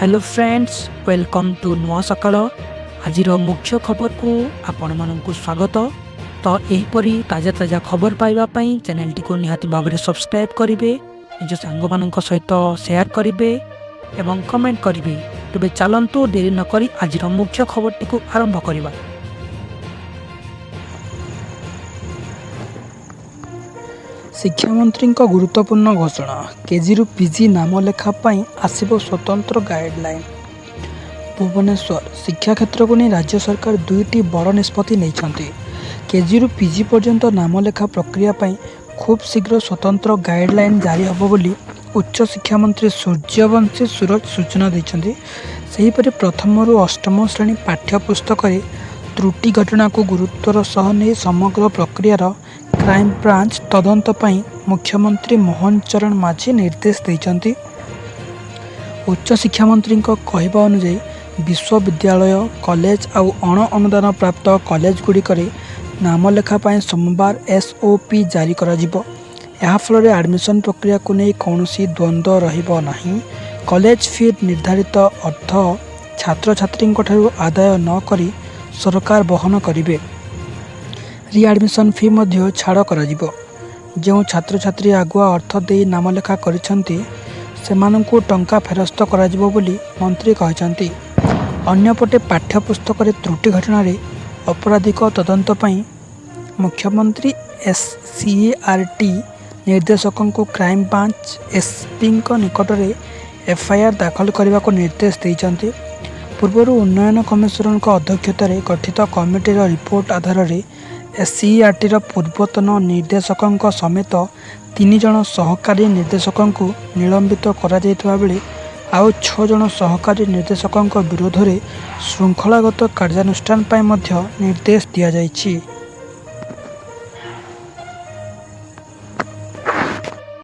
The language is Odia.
ହ୍ୟାଲୋ ଫ୍ରେଣ୍ଡସ୍, welcome to ନୂଆ ସକାଳ। ଆଜିର ମୁଖ୍ୟ ଖବରକୁ ଆପଣମାନଙ୍କୁ ସ୍ୱାଗତ। ତ ଏହିପରି ତାଜା ତାଜା ଖବର ପାଇବା ପାଇଁ ଚ୍ୟାନେଲଟିକୁ ନିହାତି ଭାବରେ ସବସ୍କ୍ରାଇବ୍ କରିବେ, ନିଜ ସାଙ୍ଗମାନଙ୍କ ସହିତ ସେୟାର କରିବେ ଏବଂ କମେଣ୍ଟ କରିବେ। ତେବେ ଚାଲନ୍ତୁ, ଡେରି ନକରି ଆଜିର ମୁଖ୍ୟ ଖବରଟିକୁ ଆରମ୍ଭ କରିବା। ଶିକ୍ଷାମନ୍ତ୍ରୀଙ୍କ ଗୁରୁତ୍ୱପୂର୍ଣ୍ଣ ଘୋଷଣା, କେଜିରୁ ପିଜି ନାମଲେଖା ପାଇଁ ଆସିବ ସ୍ୱତନ୍ତ୍ର ଗାଇଡଲାଇନ୍। ଭୁବନେଶ୍ୱର, ଶିକ୍ଷା କ୍ଷେତ୍ରକୁ ନେଇ ରାଜ୍ୟ ସରକାର ଦୁଇଟି ବଡ଼ ନିଷ୍ପତ୍ତି ନେଇଛନ୍ତି। କେଜିରୁ ପିଜି ପର୍ଯ୍ୟନ୍ତ ନାମଲେଖା ପ୍ରକ୍ରିୟା ପାଇଁ ଖୁବ୍ ଶୀଘ୍ର ସ୍ୱତନ୍ତ୍ର ଗାଇଡଲାଇନ୍ ଜାରି ହେବ ବୋଲି ଉଚ୍ଚଶିକ୍ଷା ମନ୍ତ୍ରୀ ସୂର୍ଯ୍ୟବଂଶୀ ସୂରଜ ସୂଚନା ଦେଇଛନ୍ତି। ସେହିପରି ପ୍ରଥମରୁ ଅଷ୍ଟମ ଶ୍ରେଣୀ ପାଠ୍ୟପୁସ୍ତକରେ ତ୍ରୁଟି ଘଟଣାକୁ ଗୁରୁତ୍ୱର ସହ ନେଇ ସମଗ୍ର ପ୍ରକ୍ରିୟାର କ୍ରାଇମବ୍ରାଞ୍ଚ ତଦନ୍ତ ପାଇଁ ମୁଖ୍ୟମନ୍ତ୍ରୀ ମୋହନ ଚରଣ ମାଝୀ ନିର୍ଦ୍ଦେଶ ଦେଇଛନ୍ତି। ଉଚ୍ଚଶିକ୍ଷାମନ୍ତ୍ରୀଙ୍କ କହିବା ଅନୁଯାୟୀ, ବିଶ୍ୱବିଦ୍ୟାଳୟ, କଲେଜ ଆଉ ଅଣ ଅନୁଦାନ ପ୍ରାପ୍ତ କଲେଜଗୁଡ଼ିକରେ ନାମଲେଖା ପାଇଁ ସୋମବାର ଏସ୍ଓପି ଜାରି କରାଯିବ। ଏହାଫଳରେ ଆଡମିସନ ପ୍ରକ୍ରିୟାକୁ ନେଇ କୌଣସି ଦ୍ୱନ୍ଦ୍ୱ ରହିବ ନାହିଁ। କଲେଜ ଫି ନିର୍ଦ୍ଧାରିତ ଅର୍ଥ ଛାତ୍ରଛାତ୍ରୀଙ୍କଠାରୁ ଆଦାୟ ନ କରି ସରକାର ବହନ କରିବେ। ରିଆଡମିସନ ଫି ମଧ୍ୟ ଛାଡ଼ କରାଯିବ। ଯେଉଁ ଛାତ୍ରଛାତ୍ରୀ ଆଗୁଆ ଅର୍ଥ ଦେଇ ନାମଲେଖା କରିଛନ୍ତି, ସେମାନଙ୍କୁ ଟଙ୍କା ଫେରସ୍ତ କରାଯିବ ବୋଲି ମନ୍ତ୍ରୀ କହିଛନ୍ତି। ଅନ୍ୟପଟେ ପାଠ୍ୟପୁସ୍ତକରେ ତ୍ରୁଟି ଘଟଣାରେ ଅପରାଧିକ ତଦନ୍ତ ପାଇଁ ମୁଖ୍ୟମନ୍ତ୍ରୀ ଏସସିଇଆରଟି ନିର୍ଦ୍ଦେଶକଙ୍କୁ କ୍ରାଇମବ୍ରାଞ୍ଚ ଏସପିଙ୍କ ନିକଟରେ ଏଫଆଇଆର ଦାଖଲ କରିବାକୁ ନିର୍ଦ୍ଦେଶ ଦେଇଛନ୍ତି। ପୂର୍ବରୁ ଉନ୍ନୟନ କମିଶନରଙ୍କ ଅଧ୍ୟକ୍ଷତାରେ ଗଠିତ କମିଟିର ରିପୋର୍ଟ ଆଧାରରେ ଏସସିଇଆରଟିର ପୂର୍ବତନ ନିର୍ଦ୍ଦେଶକଙ୍କ ସମେତ ତିନି ଜଣ ସହକାରୀ ନିର୍ଦ୍ଦେଶକଙ୍କୁ ନିଲମ୍ବିତ କରାଯାଇଥିବା ବେଳେ ଆଉ ଛଅ ଜଣ ସହକାରୀ ନିର୍ଦ୍ଦେଶକଙ୍କ ବିରୋଧରେ ଶୃଙ୍ଖଳାଗତ କାର୍ଯ୍ୟାନୁଷ୍ଠାନ ପାଇଁ ମଧ୍ୟ ନିର୍ଦ୍ଦେଶ ଦିଆଯାଇଛି।